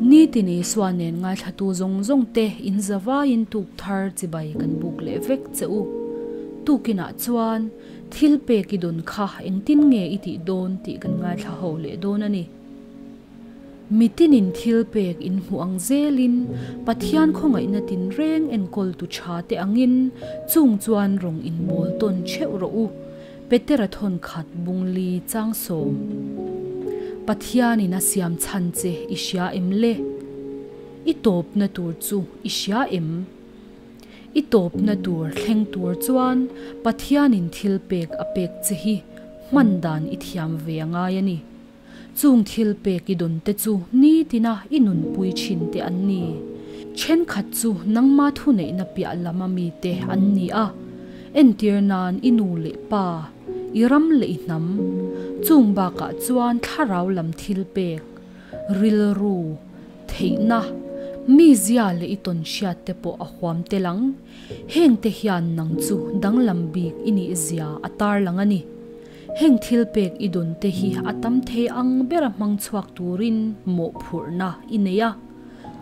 Nitin Isua nen ngaithlatu zawng zawng te in zavaiin tuk thar chibai kan buk leh vek che u. Tukinah chuan thil pek i dawn kha engtin nge i tih dawn tih kan ngaithla ho leh dawn a ni. Mitinin thil pek in hmuh ang zelin Pathian khawngaihna tinreng enkawl tu tha te angin chung chuan rawng in bawl tawn theuh rawh u. Petera thawnkhat bungli changsawm. Pathianin a siam chhan che i hria em le? I tawpna tur chu i hria em? I tawpna tur thleng tur chuan Pathianin thil pek a pek che hi hman dan i thiam ve a ngai a ni. Chung thil pek i dawn te chu nitina i nunpui thin te an ni. Thenkhat chu nangma thuneihna piah lam a mite an ni a, entir nan i nu leh pa, i ram leh i hnam. Chung bakah chuan thlarau lam thil pek, rilru, theihna, mizia leh i tawn hriat te pawh a huam tel ang. Heng te hian nang chu danglam bik i nih zia a tarlang a ni. Heng thil pek i dawn te hi a tam thei ang bera hmang chhuak turin mawhphurhna i nei a.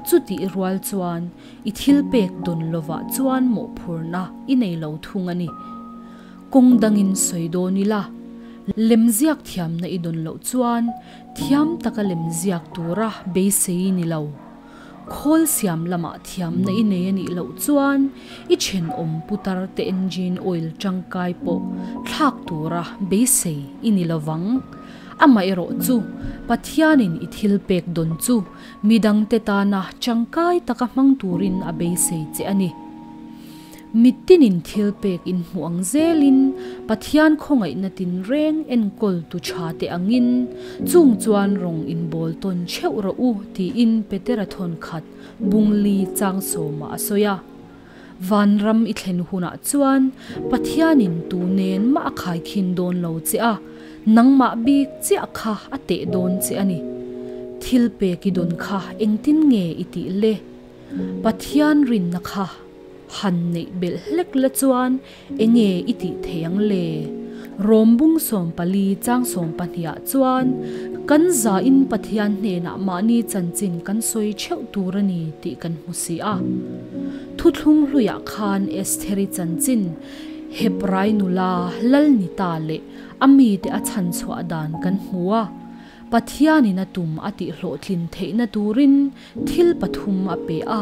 Chutih rual chuan i thil pek dawn lovah chuan mawhphurhna i nei lo thung a ni. Kawng dangin sawi dawn ila, lemziak thiamna i dawn loh chuan thiam taka lemziak tura beisei i ni lo. Khawl siam lamah thiamna i nei a nih loh chuan i thenawm putar te engine oil tangkai pawh thlak tura beisei i ni lovang. Amaherawh chu Pathianin i thil pek dawn chu midangte tana tangkai taka hmang turin a beisei che a ni. Mittinin thil pek in hmuh ang zelin Pathian khawngaihna tinreng enkawl tu tha te angin chung chuan rawng in bawl tawn theuh rawh u tiin Petera thawnkhat bungli changsawmah a sawi a. Vanram i thlen hunah chuan Pathianin tu nen mah a khaikhin dawn lo che a, nangmah bik chiah kha a teh dawn che a ni. Thil pek i dawn kha engtin nge i tih le? Pathian rinna kha han neih belh hlek la chuan enge i tih thei ang le? Rawmbung 14 chang 12 ah chuan kan zain Pathian hnenah mahni chanchin kan sawi theuh tur a ni tih kan hmu si a. Thuthlung hluiah khan Estheri chanchin Hebrai nula Lalnita leh a mite a chhan chhuah dan kan hmu a. Pathianin a tum a tihhlawhtlin theihna turin Thil pathum a pe a,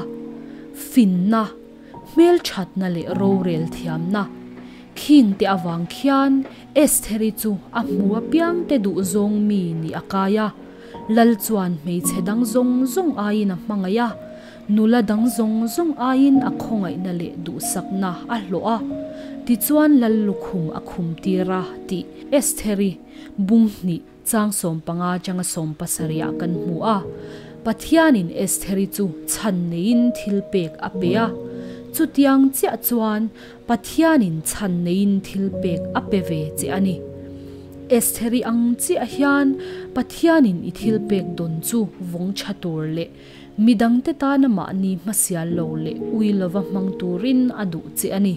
finna, hmelthatna leh rorel thiamna. Khing te avang khian Estheri chu a hmu apiang te duhzawng mi nih a kai a. Lal chuan hmeichhe dang zawng zawng aiin a hmangaih a, nula dang zawng zawng aiin a khawngaihna leh duhsakna a hlawh a. Tichuan Lal lukhum a khum tir a tih Estheri bung hnih Chang 15 atanga 17 ah kan hmu a, Pathianin Estheri chu chhan neiin thil pek a pe a. Chutiang chiah chuan Pathianin chhan neiin thil pek a pe ve che a ni. Estheri ang chiah hian Pathianin i thil pek dawn chu vawng tha tur leh midangte tana mahni hmasial lo leh ui lova hmang turin a duh che a ni.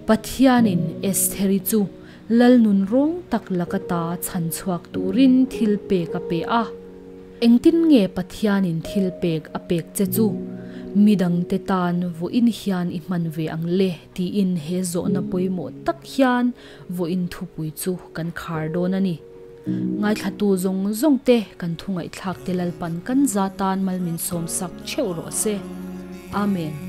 Pathianin Estheri chu Lalnun rawng tak laka ta chhan chhuak turin thil pek a pe a. Engtin nge Pathianin thil pek a pek che chu? Midangte tan vawiin hian i hman ve ang le tiin he zawhna pawimawh tak hian vawiin thupui chu kan khar dawn a ni. Ngaithlatu zawng zawng te kan thu ngaihthlak te Lalpan kan za tan mal min sawmsak theuh rawh se. Amen.